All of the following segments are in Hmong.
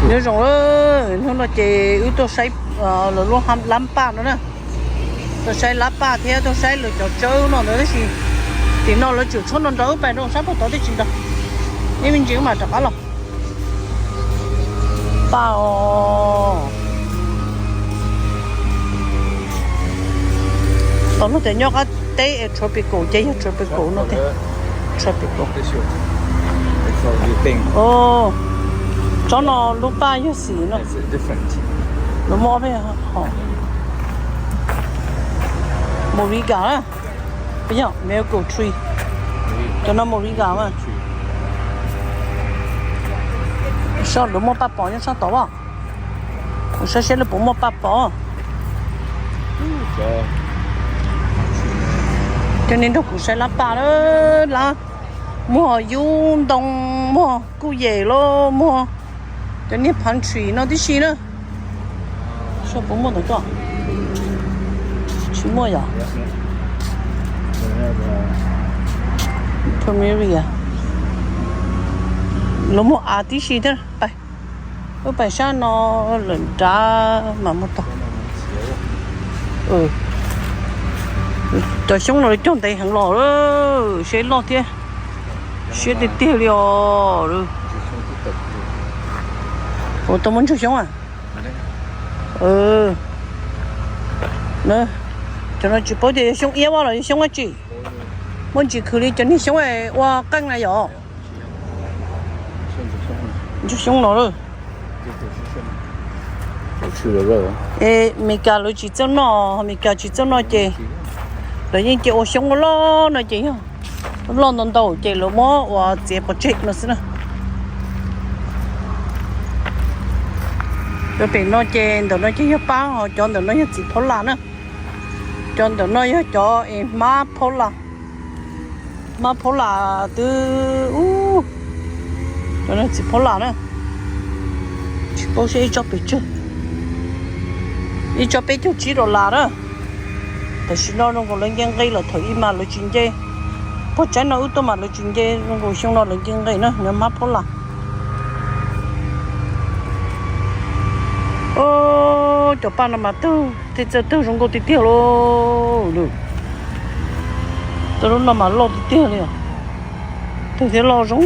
Nyob zoo, hnub no ces wb tuaj saib lawv lub lab paj no na. Tuaj saib lab paj thiab tuaj saib lawv cov tsawb no ntawd tab sis tim no lawv tseem tshuab no nrog wb pais rau sab pem tod twb tsis nrog. Ib me ntsis wb mam rov qab los. Paj os. Tau luag tias nyob qab teb es tropical ces yog tropical no tiag. Tropical. Tsob no lub paj yog xim no. Lawv muab ob peb hom. Moringa na. Yog miracle tree. Cov no moringa mas. Sab lawv muaj paj pos nyob sab tod as. Kuv saib seb lawv puas muaj paj pos. Cov nej nrog kuv saib lab paj na, lab muag yub ntoo, muag kuj yem los muag cov niag pantry no tib si na. Saib puas muaj ntawm koj. Tsis muaj yom. Plumeria. Lawv muag av tib si thiab. Pais, wb pais sab no lawm nrad mas muag tau. Cov xyoob no cog ntev heev los, siab loj thiab. Siab tiag tiag li os. Ua tau muaj ntsuag xyoob a. Cov no tsis paub tias yog xyoob iab los yog xyoob dab tsi. Muaj ntsis khwv li cov niag xyoob ua qeej na yom. Ntsuag xyoob no lawm. Es Meskas lawv tsis txawj noj, Meskas tsis txawj noj ces lawv yeej cia ua xyoob loj no ces yog loj ntau ntau ces lawv muab ua txiav pov tseg no xwb na. Cov pem no ces ntawm no ces yog paj, ho cov ntawm no yog txiv phaub las na. Cov ntawm no yog cov es hmab phaub las. Hmab phaub las twb, cov no txiv phaub las na. Tsis paub seb ib tsob pes tsawg. Ib tsob peb caug tsib dollar na. Tam sim no zoo nkaus lawv nce nqi lawm, thaum ub mas lawv tsis nce. Pog tsaib no wb tuaj mas lawv tsis nce, zoo nkaus xyoo no lawv nce nqi na, nws hmab phaub las. Cov paj no mas tawg, tej txawj tawg zoo nkauj tiag tiag lauj. Tej lub no mas loj tiag tiag li. Tawg thiab loj zoo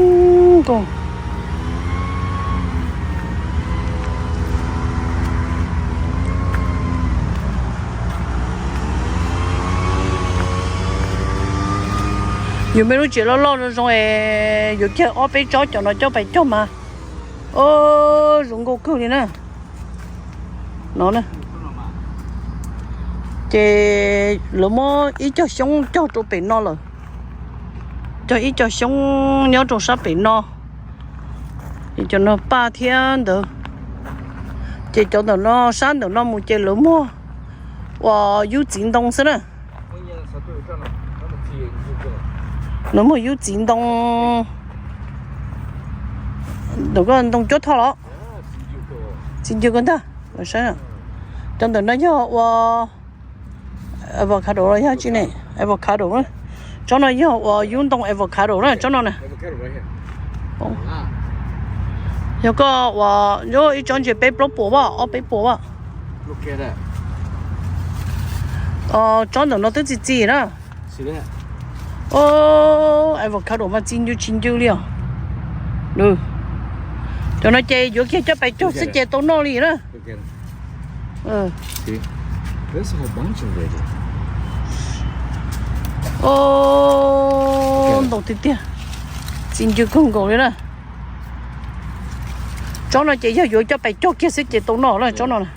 nkauj. Yus me lub tsev loj loj zoo zoo es yuav kiag ob peb tsob cov no coj pais cog mas, o, zoo nkauj kawg li na. No na. Ces lawv muab ib co xyoob cog rau pem no lawm. Cog ib co xyoob nyob rau sab pem no. Cov no paj thiab ntawd. Ces cov ntawm no sab ntawm no mus ces lawv muag uas yub txiv ntoo xwb na. Lawv muag yub txiv ntoo. Ntawm ko ntoo cuab thoj los? Txiv ncw ko ntag. Cov ntawm no yog ua avocado los yog tsi ne? Avocado na. Tsob no yog uas yub ntoo avocado na, tsob no na. Yog koj uas ib tsob ntsis peb plaub puas as, ob peb puas as. Tsob ntawm no twb txi txiv na. O, avocado mas txi ncw tsis ncw li os. Cov no ces yuav kiag coj pais cog xwb ces tau noj li na. O, ntau tiag tiag. Txi ncw kawg nkaus li na. Tsob no ces yog yuav coj pais cog kiag xwb ces tau noj na tsob no na.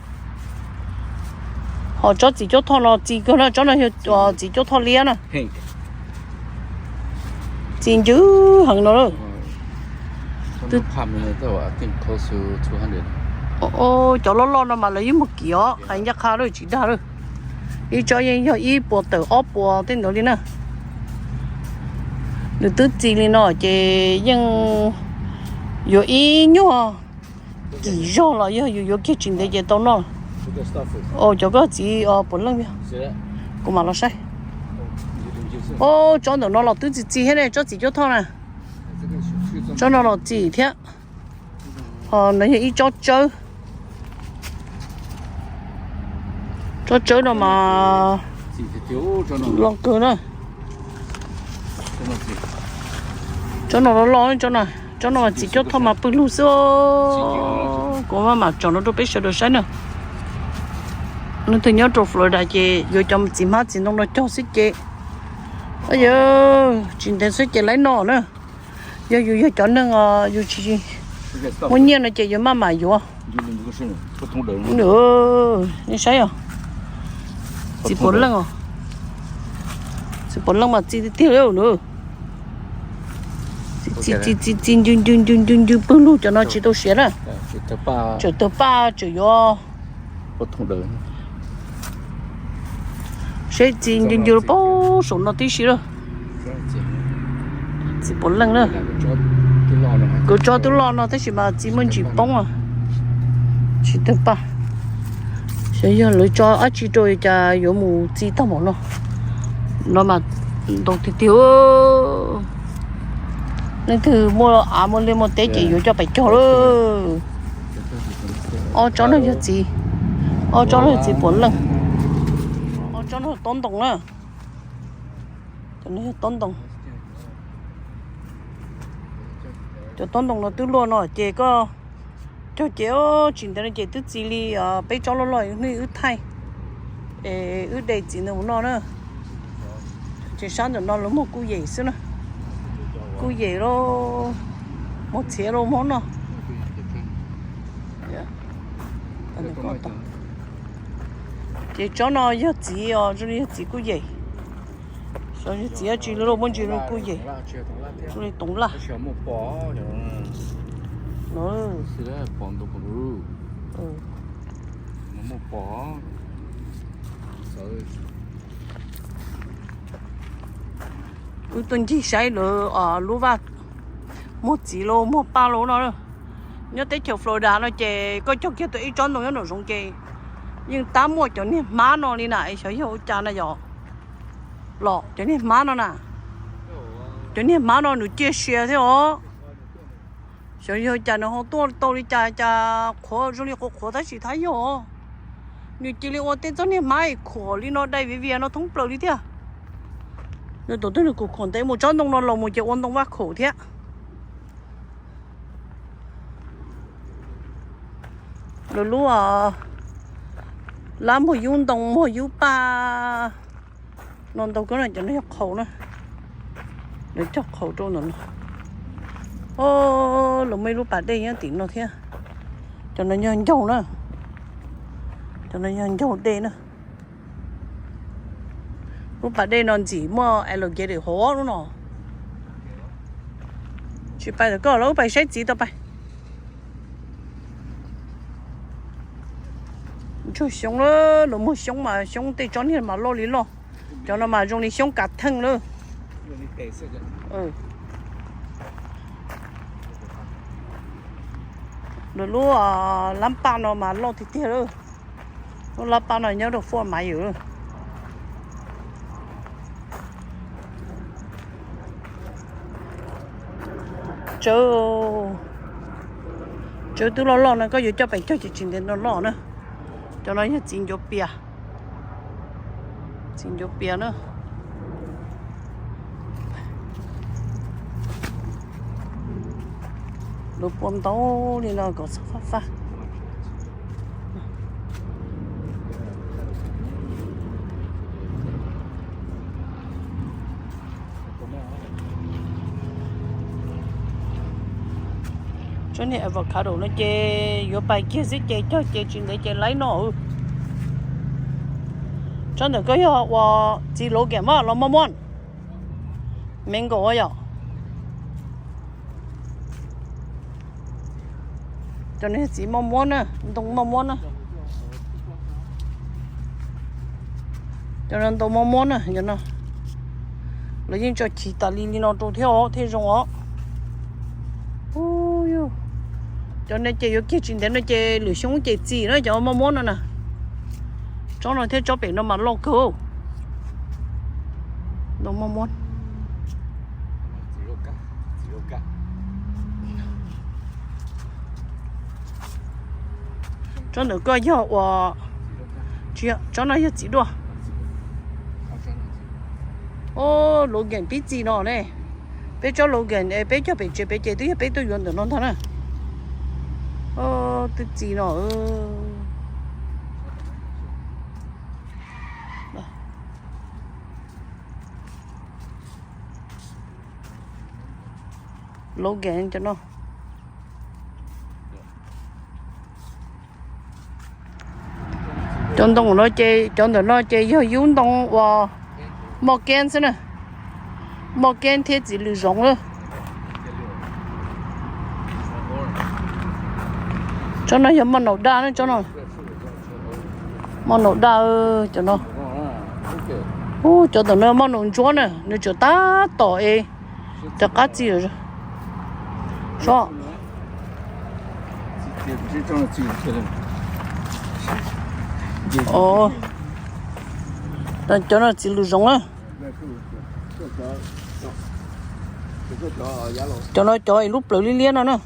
Ho tsob txiv cuab thoj no txi kawg na, tsob no yog txiv cuab thoj liab na. Txi ncw heev no lawm. Cov loj loj no mas lawv yeej muag kiv os, hais ncaj qha lawm tsis dag lawm. Ib tsob yeej yog ib puas tawm ob puas tej ntawd li na. Nws twb txi li no ces yeej yuav ib nyuag kim zog los yog yus yuav kiag tsis ntev ces tau noj. O, cov koj txiv puav leej, kuv mam los saib. O, tsob ntawm no los twb txi txiv thiab ne, tsob txiv cuab thoj na. Tsob no los txi thiab. No yog ib tsob tsawb. Tsob tsawb no mas loj kawg na. Tsob no loj loj, tsob no mas txiv cuab thoj mas pwg lug xwb. Kuv maj mam tsom no rau peb sawv daws saib na. Leej twg nyob rau Florida ces yuav cov txiv hmab txiv ntoo no cog xwb ces, yog tsis ntev xwb ces laib noj na. Yog yus yog cov neeg yus tsis muaj nyiaj no ces yuav maj mam yuav. Nej saib os, txiv puav leej os. Txiv puav leej mas txi tiag tiag li na. Txi txi txi txi ncw ncw ncw ncw ncw pwg lug, cov no tsis tau siav na. Tseem tawg paj tseem yuav seb txi ncw ncw rau pem saum no tib si lawm. Txiv puav leej na. Kuv tsob twb loj no tab sis mas txi muaj ntsis poob, tsis tawg paj. Xyov yog lawv tso dab tsi rau cas yuav mus txi tag npaum no. No mas ntau tiag tiag. Leej twg muaj av muaj liaj muaj teb ces yuav coj pais cog lawm. Ob tsob no yog txiv, ob tsob no yog txiv puav leej. Ob tsob no yog tob ntoo na. Cov no yog tob ntoo. Cov tob ntoo no twb luaj no ces koj cog ces tsis ntev no ces twb txi li peb tsob loj loj, hnub wb thaij es wb de txiv ntawd mus noj na. Ces sab ntawm no lawv muag kuj yem xwb na. Kuj yem los muag txhiav los muab noj. Ces tsob no yog txiv os, zoo li yog txiv kuj yem. Yog txiv dab tsi los muaj ntsis zoo kuj yem, zoo li toov laj. Wb tuaj ncig saib lawv lub vaj muag txiv los muag paj los no. Nyob teb chaws Florida no ces koj cog kiag tau ib tsob ntoo nyob nraum zoov ces yeej tab muaj cov niag hmab no li na, xyov yog ua cas na yom. Los cov niag hmab no na, cov niag hmab no nws ciaj sia thiab os. Xyov yog cas nws ho tuaj tau li cas, cas qhuav zoo li qhuav qhuav tab sis thab yog nws cia li ua tej txoj niag hmab khuam li no dai viv vias no thoob plaws li thiab. Nws tus twg nws kuj khuam ntev mus tsob ntoo no los mus ces ua ntoo vaj khaum thiab. Lawv lub lab muag yub ntoo muag yub paj no ntau kawg na. Cov no yog qhaus na, lawv cog qhaus rau ntawm no. Os, lawv muaj ib lub pas dej nyob tim no thiab. Cov no yog ncaug na, cov no yog ncaug dej na. Lub pas dej no ntxim muaj alligator hauv lub no. Tsis pais tom koj los wb pais saib txiv tau pais. Ntsuag xyoob lawm, lawv muag xyoob mas xyoob tej tsob niag mas loj li loj. Cov no mas zoo li xyoob kav theej lawm. Lawv lub lab paj no mas loj tiag tiag lawm. Lub lab paj no nyob rau Fort Myers. Tsawb, tsawb twb loj loj no koj yuav coj pem cog ces tsis ntev no loj na. Cov no yog txiv ncuav pias, txiv ncuav pias na. Lawv pua ntau li no kom txhob fab fab. Tsob niag avocado no ces yuav pais kiag xwb ces cog ces tsis ntev ces laib no. Tsob ntawm koj yog ua txiv Logan mas los mos mos, mango yom. Cov no txiv mos mos na, ntoo mos mos na. Cov no ntoo mos mos na, cov no lawv yeej tso chiv tas li li no rau thiab os, thiaj zoo os. Cov no ces yuav kiag tsis ntev no ces lwm xyoo ces txi na cov mos mos no na. Tsob no thiab tsob pem no mas loj kawg. Ntoo mos mos. Txiv Logan, txiv Logan. Tsob ntawm koj yog ua, tsob no yog txiv duaj. O, Logan pib txi no ne. Peb tsob Logan es peb cog pem tsev pem ces twb yog peb tuaj yuav ntawm no ntag na. O, twb txi no. Logan cov no. Cov ntoo no ces, cov ntawm no ces yog yub ntoo uas moj keeb xwb na. Moj keeb thiab txiv lws zoov lawm. Tsob no yog moj naus daj na, tsob no. Moj naus daj cov no. Ub, cov ntawm no moj naus ntsuab na, nws tseem tab tom es cov qab txi. Sob. Cov no txiv lws zoov na. Cov no cov es lub plawv liab liab no na.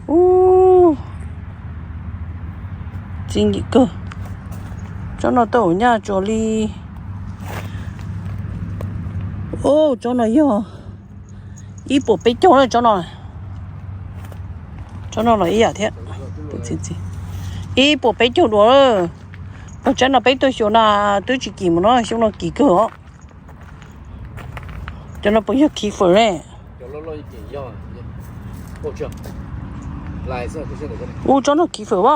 Ub, txi ncim kawg. Tsob no tau nyaj tsuas li. Ub, tsob no yog ib puas peb caug na tsob no. Tsob no los ib yam thiab. Ib puas peb caug dua. Pog tsaib no peb tuaj xyuas na twb tsis kim mus no, xyoo no kim kawg os. Cov no puas yog khiv fawm ne? Ub, tsob no khiv fawm as.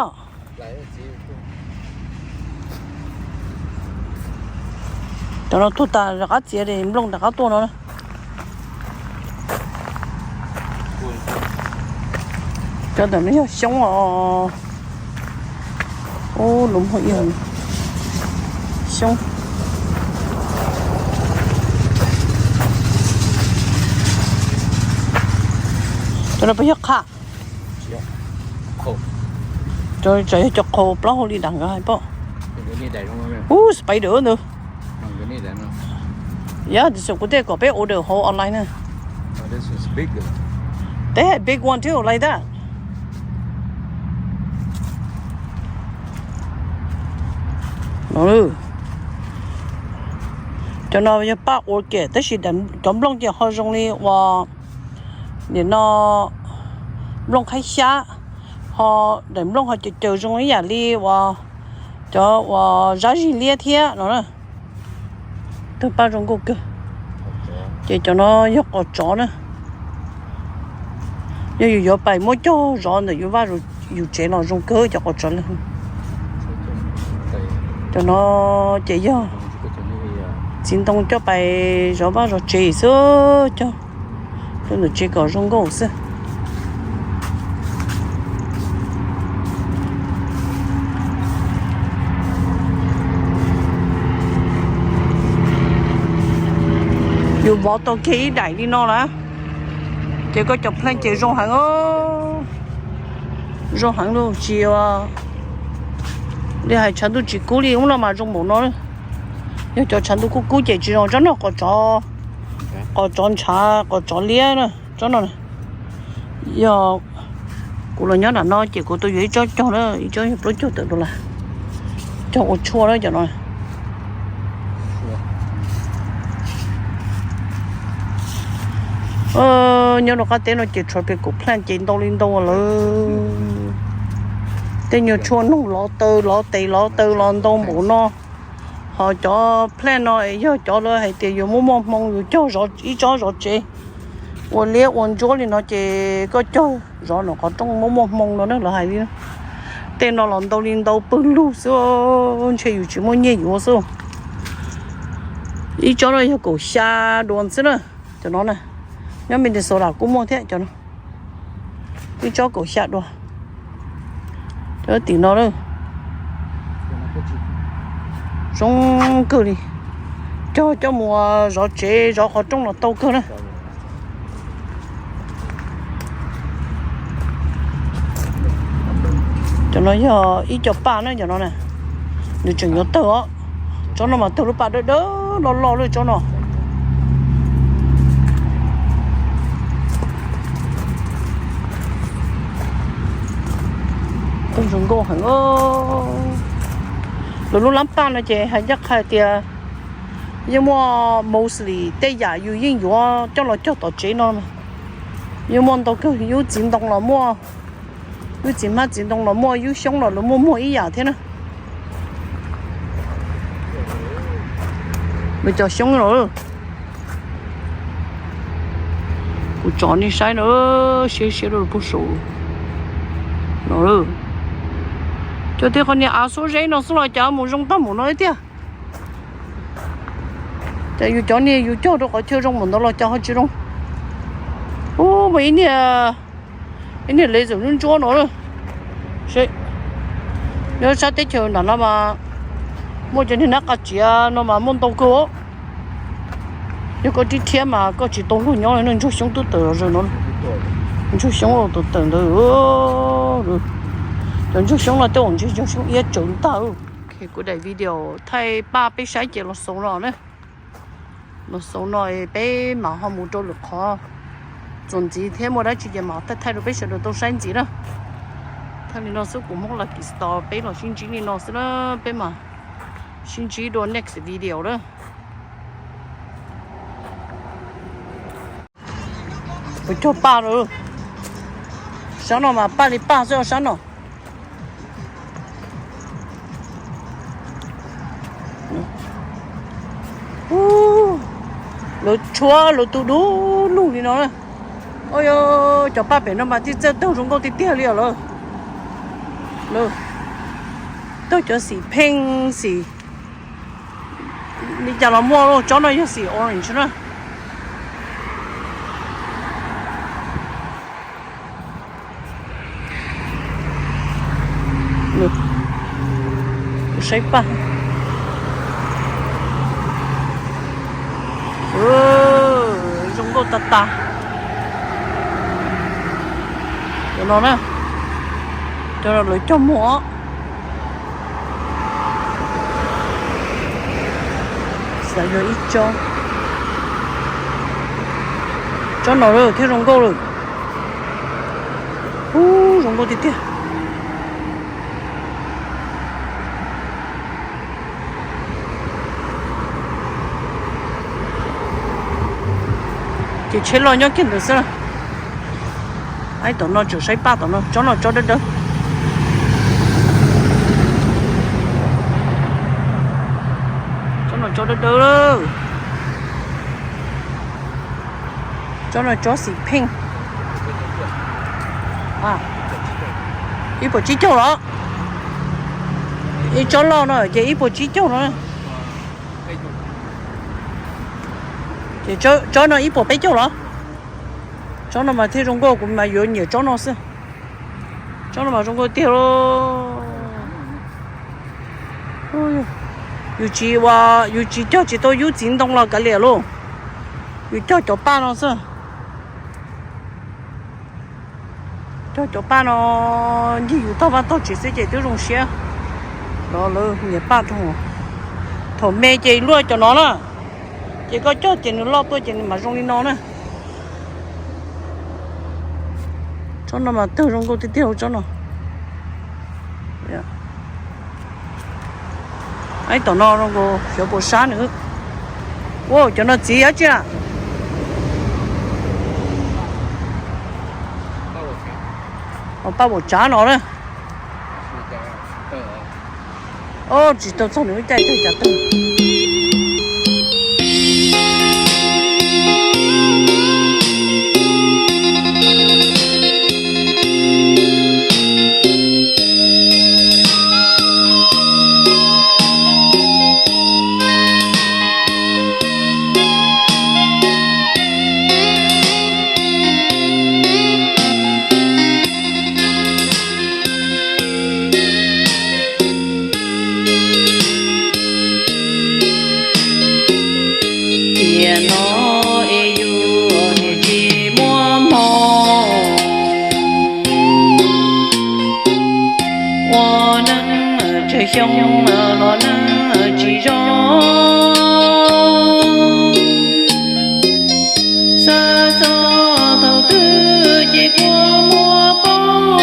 Cov no tuag tas rov qab txiav nplooj rov qab tuaj no na. Cov ntawm no yog xyoob os. Ub, lus muag ib xyoob. Cov no puas yog qha? Cov, cov yog cov qhaus plaub hau li dam nkawd hais pom. Ub, spider ntawd. Yog tias kuv tej kom peb order hauv online na. They have big one too, like that. Cov no yog paj orchid tab sis cov nplooj ces ho zoo li uas nim no nplooj qhaib xyab, ho daim nplooj ho caws caws zoo ib yam li uas cov uas zab zig liab thiab no na. Tawg paj zoo nkauj kawg. Ces cov no yog qos tsov na. Yog yus yuav pais muab cog zov ntawm yus vaj yus tsev los zoo kawg cov qos tsov. Cov no ces yog txiv ntoo coj pais zov vaj zov tsev xwb, cog rau ntawm tsev kom zoo nkauj xwb. Yus vov tau kiag ib daim li no lawm, ces koj cov plant ces zoo heev, zoo heev li. Tsis li hais tshav ntuj tsis kub li ub no mas zoo npaum no. Yog cov tshav ntuj kub kub ces tsis zoo. Tsob no qos tsov, qos tsov ntshav, qos tsov liab na. Tsob no yog kuv los nyob nram no ces kuv tau yuav ib tsob cog na, ib tsob yog plaub caug tawm dollar, cog ua tshuaj na cov no. Nyob rau qab teb no ces tropical plant ces ntau li ntau lawm. Tej nyuag tshuaj noog lov taw lov tes lov taw los ntau npaum no. Ho cov plant no es yog cov lawv hais tias yus muaj muaj hmoo yus cog ib tsob zov tsev ua liab ua ntsuab li no ces koj cog zov nram qhov rooj muaj muaj hmoo no na lawv hais li. Tej no los ntau li ntau pawg lug xwb, ntshe yus tsis muaj nyiaj yuav xwb. Ib tsob no yog kaum xya dua xwb na. Cov no na, nyob Minnesota kuj muaj thiab cov no. Ib tsob kaum xya dua. Cov tim no lawm, zoo kawg li. Cog coj mus zov tsev zov qhov rooj los tau kawg na. Cov no yog ib co paj na, cov no na, nws tseem yuav tawg os. Tsob no mas tawg lub paj dawb dawb loj loj lawm tsob no. Tau zoo nkauj heev. Lawv lub lab paj no ces hais ncaj qha tias yeej muaj mostly tej yam yus yeej yuav coj los cog tom tsev no. Yeej muaj ntau kawg, yub txiv ntoo los muaj, yub txiv hmab txiv ntoo los muaj, yub xyoob los lawv muaj muag ib yam thiab na. Lawv cov xyoob no, kuv tso nej saib no, siab siab rau puag saum no. Cov tej qhov niag av xuab zeb no xwb los cas mus zoo tag mus no thiab tiag. Ces yus cov niag yus cog rau qhov chaw zoo mus ntawd los cas ho tsis zoo. Ub, muaj ib niag, ib niag laser ntsuab ntsuab no. Nyob sab teb chaws nram no mas muaj cov niag nab qa tsiav no mas muaj ntau kawg. Yog koj tib thiab mas koj tsis tau luag nyob li, ntsuag xyoob twb tawm los zaws no. Ntsuag xyoob tawm tawm ntawd. Cov ntsuag xyoob no tej zaum ntsuag xyoob iab tsawv ntag. Kuv daim video thaij paj peb saib ces los xaus no na. Los xaus no peb mam ho mus rau lwm qhov. Txuas ntxiv thiab muaj dab tsi ces mam thaij thaij rau peb sawv daws tau saib ntxiv na. Thaij li no xwb, kuv Hmoob Lucky Star peb los sib ntsib li no xwb na, peb mam sib ntsib dua next video na. Kuv cog paj lawm. Sab no mas paj li paj xwb sab no. Lawv tshuab lawv tu du lug li no. Ua, cov paj pem no mas tib txawj tawg zoo nkauj tiag tiag li os lawm. Tawg cov xim pheej xim li cas los muaj. Tsob no yog xim orange na. Saib paj. Zoo nkauj tas tas. Cov no na, cov no lawv cog muag. Xav yuav ib tsob. Tsob no lawm thiab zoo nkauj lawm. Ub, zoo nkauj tiag tiag. Ces tsheb loj nyob kiag ntawd xwb. Aib, tom no tseem saib paj tom no, tsob no tsob dawb dawb. Tsob no tsob dawb dawb. Tsob no tsob xim pheej. Ib puas tsib caug los? Ib tsob loj no ces ib puas tsib caug no. Ces tsob no ib puas peb caug los? Tsob no mas thiaj zoo nkauj, kuv mas yuav nyiam tsob no xwb. Tsob no mas zoo nkauj tiag lauj. Yus tsis ua, yus tsis cog tsis tau yub txiv ntoo los kav liam lauj. Yus cog cov paj no xwb. Cog cov paj no ncig yus tog vaj tog tsev xwb ces twb zoo siab. Los lawv nyiam paj rau. Thaum me ces luaj cov no na, ces koj cog ces nws loj tuaj ces nws mam zoo li no na. Tsob no mas tawg zoo nkauj tiag tiag tsob no. Aib, tom no zoo nkaus xyov puas sab nws. Ua, cov no txiv dab tsi na? Paj vauv tsav no na. Tsis tau txog nws lub caij tawg cas tawg. Tiam no es yus niam tsis muaj hmoo, ua neej tsawg xyoo los neej tsis zoo. Xav txog thaum twg ces kua muag poob.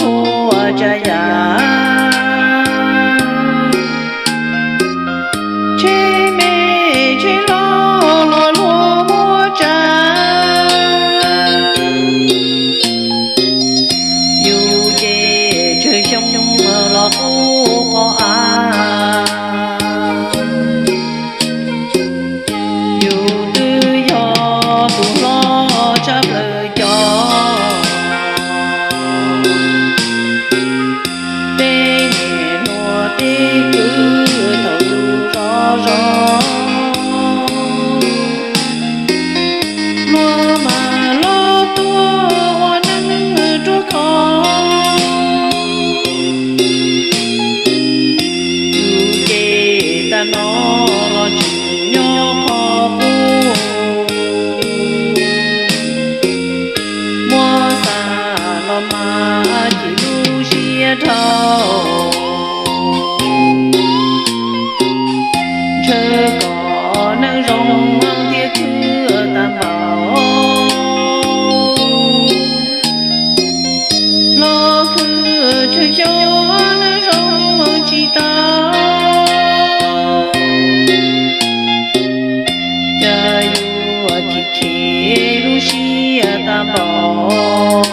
ua tsav yam, tsheb me tsheb hlob los luag muab tsav, yus ces tsawg xyoo los qub qhov av. Yus twb yog tus hlob tshaj plaws cov, peb niam hluas peb kwv thaum yus zov zov, luag mas los tuaj ua neej ruaj khov. Yus ces tag no los tseem nyob qhov qub, muab xav los mas chim lub siab dhau, ntshaw kom neej zoo thiaj khwv tag npaum. Los khwv tsawg xyoo neej zoo tsis tau, cas yuav chim chim lub siab tag npaum.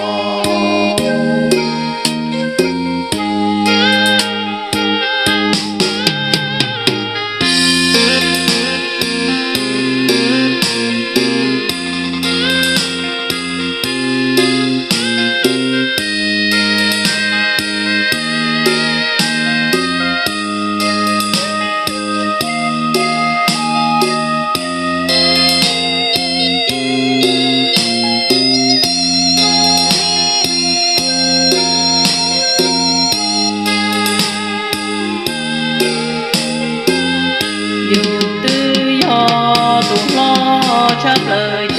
Yus twb yog tus hlob tshaj plaws